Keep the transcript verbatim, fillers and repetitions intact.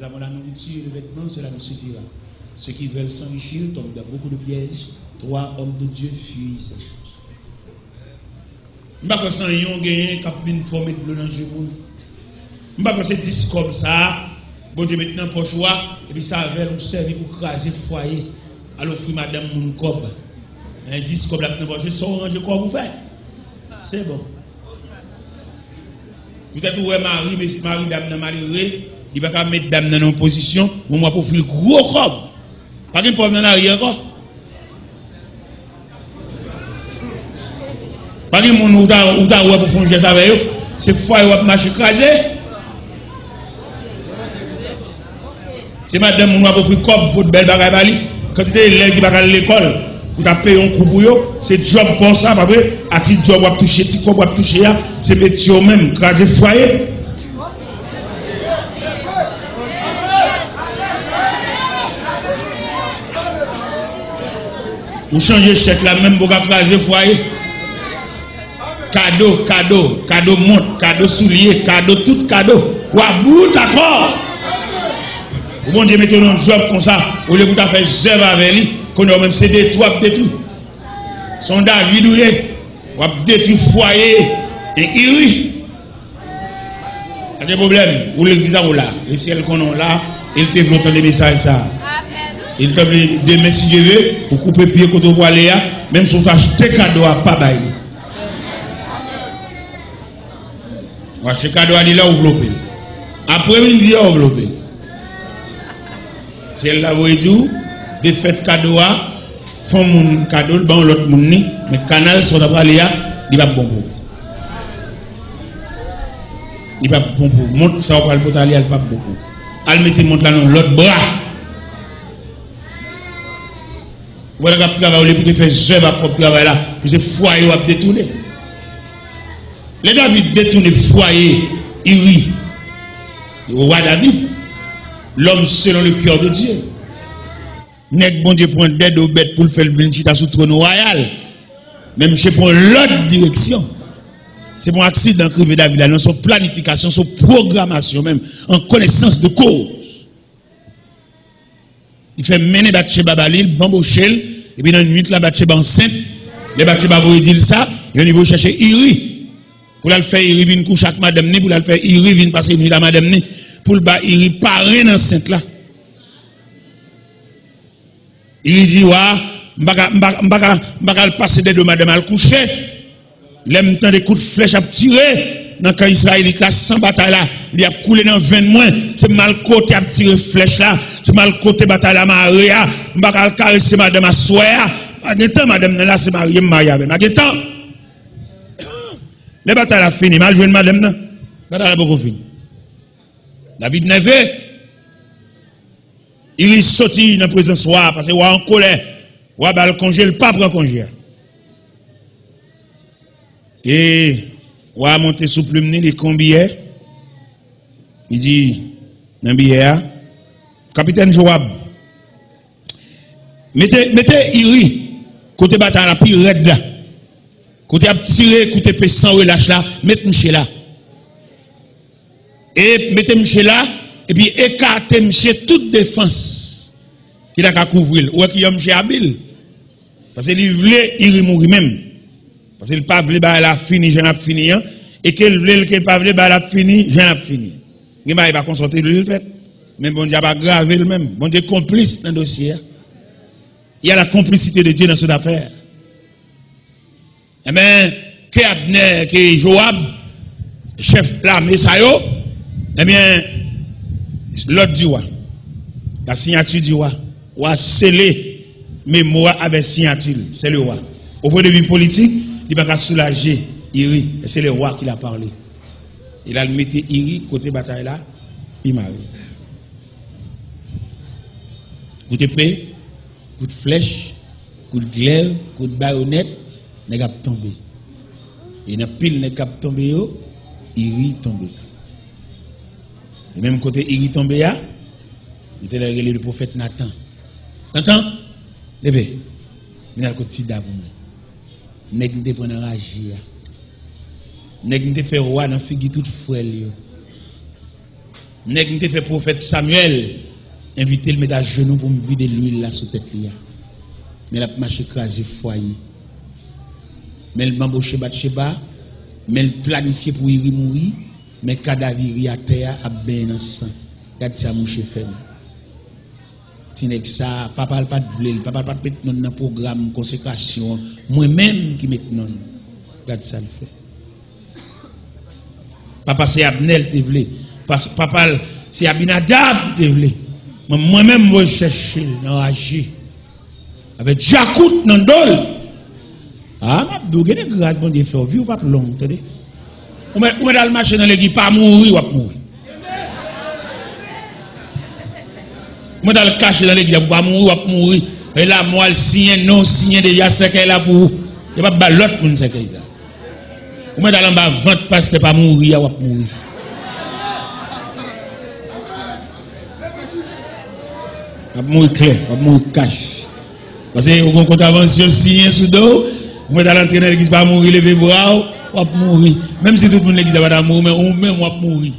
Nous avons la nourriture et le vêtement, cela nous suffira. Ceux qui veulent s'enrichir tombent dans beaucoup de pièges. Trois hommes de Dieu fuient ces choses. M pa kwè se anyen w genyen k ap vin fè w met dlo nan je moun. M pa kwè se dis kòb sa a Bondye met nan pòch ou a, epi se avè l ou sèvi pou kraze fwaye, al ofri madanm moun kòb. Dis kòb l ap nan pòch, se sa w ranje kòb ou fè. Se bon. Poutèt ou wè mari, mari dam nan malere, li pa ka met dam nan nan yon pozisyon, bon, w ap ofri l gwo kòb. Pa gen pòv nan lari ankò. Pa gen moun ou ta, ou ta wè pou fè yon jès avè yo. Se fwaye w ap mache kraze. Se madanm moun w ap ofri kòb pou bèl bagay ba li. Kantite elèv ki pa ka al lekòl pou ta peye yon kou pou yo, se djòb pa w sa, pa vre? A ti djòb w ap touche, ti kòb w ap touche a, se metye w menm, kraze fwaye. Ou chanje chèk la, menm pou ka kraze fwaye. Kado, kado, kado mont, kado soulye, kado, tout kado. W ap bout akò. Pou Bondye mete w nan djòb konsa, olye pou ta fè zèv avè li, kounye a w menm se detwi w ap detwi. Se yon David ou ye, w ap detwi fwaye en Iri. Pa gen pwoblèm, ou legliz la ou la. Lesyèl konnen w la, e l te vle w tande mesaj sa. E l te vle demen, si Dye ve, ou koupe pye kote w pwale a, menm si w t achte kado a, pa bay li. Ou achte kado a, li la ou vlope l. Apremidi a ou vlope l. Syèl la voye di w, defèt kado a, fè yon moun kado l, ban yon lòt moun li, men kanal sa w ta prale a, li p ap bon pou ou. Li p ap bon pou ou. Mont sa w pral pote ale a, li p ap bon pou ou. Al mete mont la nan yon lòt bra. Ou pa t ap travay, olye pou te fè zèv ak kòb travay la, pou se fwaye w ap detounen. Lè David detounen fwaye Iri, wa David, l'homme selon le cœur de Dieu. Nèg Bondye pran dèdo bèt pou l fè l vin chita sou twòn wayal. Men misye pran lòt direksyon. Se pa yon aksidan k rive David la, non, se yon planifikasyon, se yon pwogramasyon menm, an konesans de koz. Li fè mennen Batcheba ba li, l banboche l, epi nan nuit la, Batcheba ansent. Lè Batcheba voye di l sa, yo li voye chèche Iri. Pou l al fè Iri vin kouche ak madanm ni, pou l al fè Iri vin pase nuit a madanm ni, pou l ba Iri paren ansent la. Iri di, wa, m pa ka, m pa, m pa ka, m pa ka al pase dèdo madanm al kouche. Lè m tande kout flèch ap tire nan kan Izrayelit la, san batay la, li ap koule nan venn mwen. Se m al kote ap tire flèch la, se m al kote batay la mare a. M pa ka al karese madanm aswè a. Pa gen tan, madanm nan la, se marye m marye avè l. Pa gen tan. Lè batay la fini, m al jwenn madanm nan. Batay la poko fini. David nève. Iri soti nan prezans wa, paske wa an kolè. Wa ba l konje, l pa pran konje a. E wa monte sou plim ni, li ekri yon biyè. Li di nan biyè a, Kapitèn Jowab, mete, mete Iri kote batay la pi rèd la. Kote y ap tire kout epe san relach la, met misye la. E mete misye la, epi ekate misye tout defans ki ta ka kouvri l. Ou wè kijan misye abil? Paske li vle Iri mouri menm. Paske li pa vle bagay la fini jan l ap fini an. E ke l vle l, ke l pa vle, bagay la ap fini jan l ap fini. Gen bagay pa konsa w te vle l fèt. Men Bondye ap agrave l menm. Bondye konplis nan dosye a. Il y a la complicité de Dieu dans cette affaire. Enben, ke Abnè, ke Jowab, chèf lame sa yo, enben, l'ordre du roi, la signature du roi, wa sele memwa avèk siyati l, c'est le roi. Au point de vue politique, li pa ka soulaje Iri, c'est le roi qui l'a parlé. E l al mete Iri kote batay la pi mare. Kout epe, kout flèch, kout glèv, kout bayonèt, nèg ap tonbe. E nan pil nèg k ap tonbe yo, Iri tonbe tou. E menm kote Iri tonbe a, li te rele le pwofèt Natan. Natan, leve, vin al kot Tida pou mwen. Nèg m te pran nan raje a. Nèg m te fè wa nan figi tout frè l yo. Nèg m te fè pwofèt Samyèl, envite l met ajenou pou m vide lwil la sou tèt li a. Men l ap mache kraze fwaye. Men l manboche Batcheba, men l planifye pou Iri mouri, men kadav Iri atè a ap benyen nan san. Gad sa mouche fè m. Ti nèg sa, papa l pa t vle l, papa l pa t met non l nan pwogram konsekrasyon an. Mwen menm ki met non l. Gad sa l fè. Papa se Abnè l te vle. Pas-, papa l se Abinadab li te vle. Mwen, mwen menm, mwen chèche l nan raje. Avèk djakout nan do l. A, m ap di w, gen de gras Bondye fè w, vi w p ap long, tande. Ou mèt, ou mèt al mache nan legliz, pa mouri, w ap mouri. Ou mèt al kache nan legliz, ou pa mouri, w ap mouri. E lamò al siyen non, siyen deja sèkèy la pou ou. Yo p ap ba lòt moun sèkèy sa. Ou mèt al anba vant pastè pa mouri a, w ap mouri. W ap mouri klè, w ap mouri kach. Paske ou gon kontravansyon siyen sou do w, ou mèt al antre nan legliz pa mouri, leve bra w, w ap mouri. Menm si tout moun legliz la pa ta mouri, men ou menm w ap mouri.